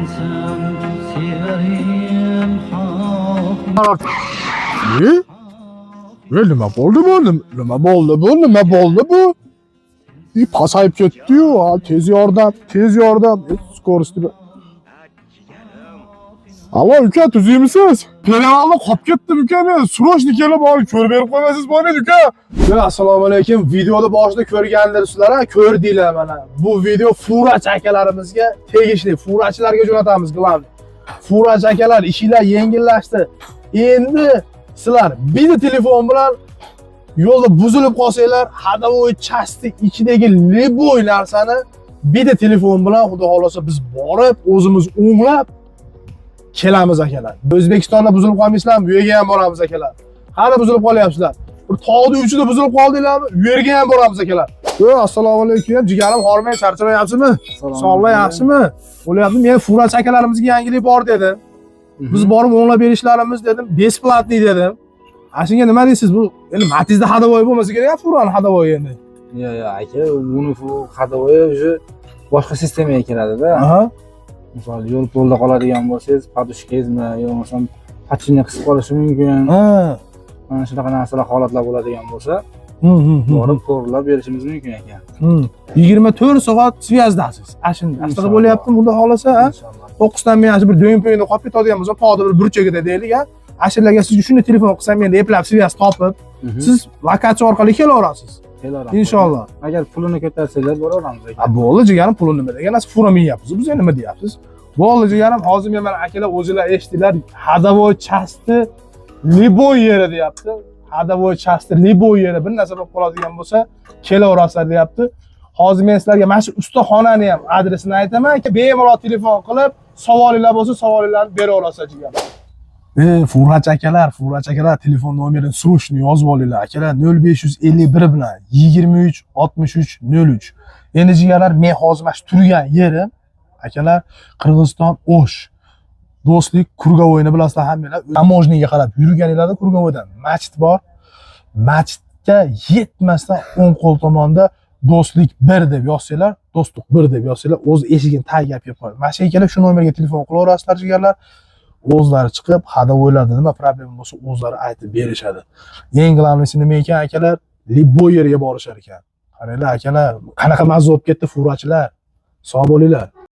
Sensam sevarim E? E, nima bo'ldi bu? Nima bo'ldi bu? Nima bo'ldi bu? E, pasayib ketdi-yu. Ha, tez yordam, tez yordam. E, скорости. Alo uka, tuzukmisiz? Перевал da qolib ketdim uka men. Срочно kelib olib ko'rib berib qo'ymasangiz bo'lmaydi uka. Assalomu alaykum. Videoni boshida ko'rgandirsizlar, ha, ko'rdinglar mana. Bu video furachi akalarimizga tegishli. Furachilarga jo'natamiz, главный. Furachi akalar, ishinglar yengillashdi. Endi sizlar bitta telefon bilan yo'lda buzilib qolsanglar, ходовой части ichidagi любой narsani bitta telefon bilan, xudo xohlasa, biz borib, o'zimiz o'nglab kelamiz, akalar. O'zbekistonda buzilib qolmaysizlarmi? Bu yerga ham boramiz, akalar. Qani buzilib qolyapsizlar? Bir tog'ni uchida buzilib qoldinglarmi? U yerga ham boramiz, akalar. Yo, assalomu alaykum, jigarim, hormay charchamayapsizmi? Sog'lik yaxshimi? Bo'lyapti. Men furachi akalarimizga yangilik bor dedim. Biz borib o'nglab berishlarimiz dedim, бесплатный dedim. Ana shunga nima deysiz? Bu endi Matizda ходовой bo'lmasa kerak, furani ходовой endi. Yo'q, aka, buni ходовой уже boshqa sistemaga keladida. Misol, yo'l polda qoladigan bo'lsangiz, подушка ngizmi yo bo'lmasam подшипник qisib qolishi mumkin. Mana shunaqa narsalar, holatlar bo'ladigan bo'lsa, borib to'g'rilab berishimiz mumkin aka. 24 soat связь dasiz. Ana shunda. Shunaqa Inshaalloh. bo'lyaptimi, xudo xohlasa, ha? Inshaalloh. 9dan men shu bir do'ng-po'ngda qolib ketadigan bo'lsam, tog'da bir burchagida deylik, ha. Ana shularga sizga shunday telefon qilsam, endi eplab связь topib, siz lokatsiya orqali kelaverasiz. Kelaveramiz. Inshaalloh. Agar pulini ko'tarsanglar, boraveramiz aka. Ha, bo'ldi, jigarim, puli nima degan narsa, fura minyapsiz, biz nima deyapsiz? Bo'ldi, jigarim, hozir men mana akalar, o'zinglar eshitdinglar, ходовой части любой yeri deyapti. Ходовой части любой yeri bir narsa bo'lib qoladigan bo'lsa, kelaverasizlar deyapti. Hozir men sizlarga mana shu ustaxonani ham adresini aytaman. Bemalol telefon qilib, savolinglar bo'lsa, savolinglarni beraverasizlar, jigarim. E, furachi akalar, furachi akalar, telefon nomerini срочно yozib olinglar. Akalar, 0551 bilan 23 63 03. Endi, jigarlar, men hozir mana shu turgan yerim, akalar, Qirg'iziston, O'sh. Do'stlik круговой ni bilasizlar hammanglar. Таможня ga qarab yurganinglarda круговой dan masjid bor. Masjidga yetmasdan o'ng qo'l tomonda Do'stlik 1 deb yozsanglar, Do'stlik 1 deb yozsanglar, o'z eshigini tagiga olib kelib qo'yadi. Mana shu yerga shu nomerga telefon qilaverasizlar, jigarlar. O'zlari chiqib, ходовой larda nima problema bo'lsa, o'zlari aytib berishadi. Eng главный si nima ekan, akalar? Любой yerga borishar ekan. Qaranglar, akalar, qanaqa mazza bo'lib ketdi, furachilar. Sog' bo'linglar.